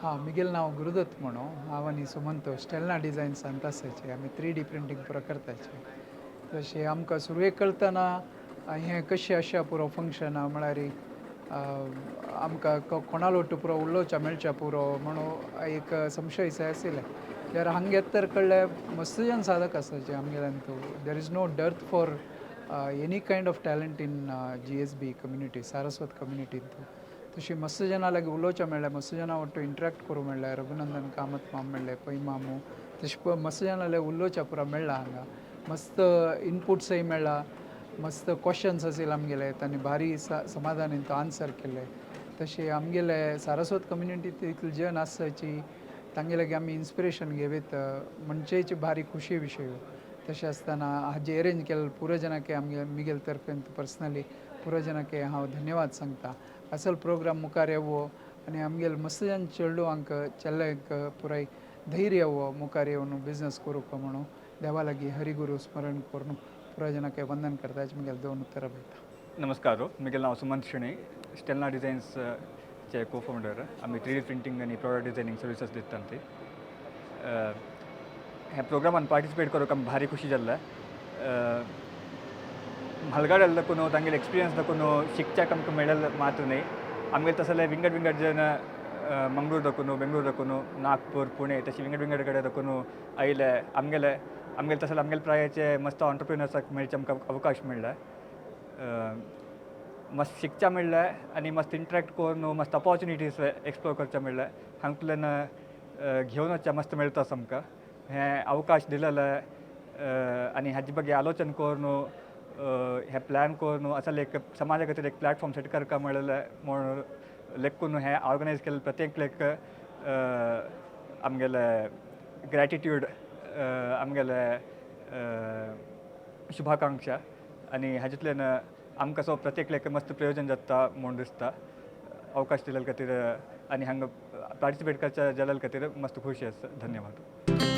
हां, मिगेल नांव गुरुदत्त म्हणू. हांव आनी सुमंत स्टेलना डिझायन्स आसाचे. आमी 3D printing पुरो करताचे. तशें आमकां सुरवेक कळतना हें कशें आशा पुरो फंक्शन म्हळ्यार आमकां कोणालो ಒಟ್ಟು पुरो उलोवच्या मेळच्या पुरो म्हणून एक संशय आशिल्लें. जाल्यार हांगा येत तर कळ्ळें, मस्त जन साधक आसाचे आमगेल्यान. तूं there is no dearth for any kind of talent in GSB community, Saraswat कम्युनिटीन. तूं तशी मस्त जनां लागीं उलोवचें मेळ्ळें, मस्त जनां ಒಟ್ಟು इंटरेक्ट करूं मेळ्ळें. रघुनंदन कामत माम मेळ्ळे, पै मामू, तशें मस्त जनां लागीं उलोवचें पुरो मेळ्ळा. हांगा मस्त इनपुट्सय मेळ्ळा, मस्त क्वेश्चन्स आशिल्ले आमगेले, तांणी भारी समाधानीन तो आन्सर केले. तशें आमगेले सारस्वत कम्युनिटींत इतले जन आसाची, तांगे लागीं आमी इन्स्पिरेशन घेवीत म्हणचेच भारी खुशी विशय. तशें आसतना हाजे अरेंज केल्ले पुरो जनाके आमगे मिगेल तर्फेन पर्सनली पुरो जनाके हांव धन्यवाद सांगता. असल प्रोग्राम मुखार येवो आनी आमगेले मस्त जन चेडवांक, चेल्ल्यांक पुराय धैर्य येवो मुखार येवन बिजनस करूंक म्हणून देवा लागीं हरिगुरू स्मरण करून पुरो जनाके वंदन करता, मिगेल दोन उतरां बयता. नमस्कार, मिगेल नांव सुमंत शणै, स्टेलना डिझायन्स चे को फाउंडर. आमी 3D printing आनी प्रॉडक्ट डिझायनिंग सर्विसीस दितात. ह्या प्रोग्रामान पार्टिसिपेट करूंक आमकां भारी खुशी जाल्लें. म्हालगाड्याल दाखोवन, तांगेले एक्सपिरियन्स दाखोवन शिकच्याक आमकां मेळ्ळें मात्र न्हय, आमगेले तसले विंगड विंगड जन मंगळूर दाखोवन, बेंगळूर दाखोवन, नागपूर, पुणे, तशी विंगड विंगड कडेन दाखोवन आयले. आमगेले तसले आमगेले प्रायाचे मस्त ऑन्टरप्रिनर्साक मेळचे आमकां अवकाश मेळ्ळा. मस्त शिकच्या मेळ्ळें आनी मस्त इंटरेक्ट करून मस्त ऑपॉर्चुनिटीज एक्सप्लोर करचे मेळ्ळें. हांगतल्यान घेवन वचचें मस्त मेळटा आमकां. हें अवकाश दिलेलें आनी हाजे ಬಗ್ಗೆ आलोचन करून, हे प्लॅन करून असले एक समाजा खातीर एक प्लॅटफॉर्म सेट करका मेळ्ळें म्हूण लेखून हें ऑर्गनायज केल्लें प्रत्येक लेख आमगेले ग्रॅटिट्यूड, आमगेले शुभाकांक्षा. आनी हाजेंतल्यान आमकां सो प्रत्येक लेख मस्त प्रयोजन जाता म्हूण दिसता. अवकाश दिल्ले खातीर आनी हांगा पार्टिसिपेट करच्या जाल्ले खातीर मस्त खुशी आसा. धन्यवाद.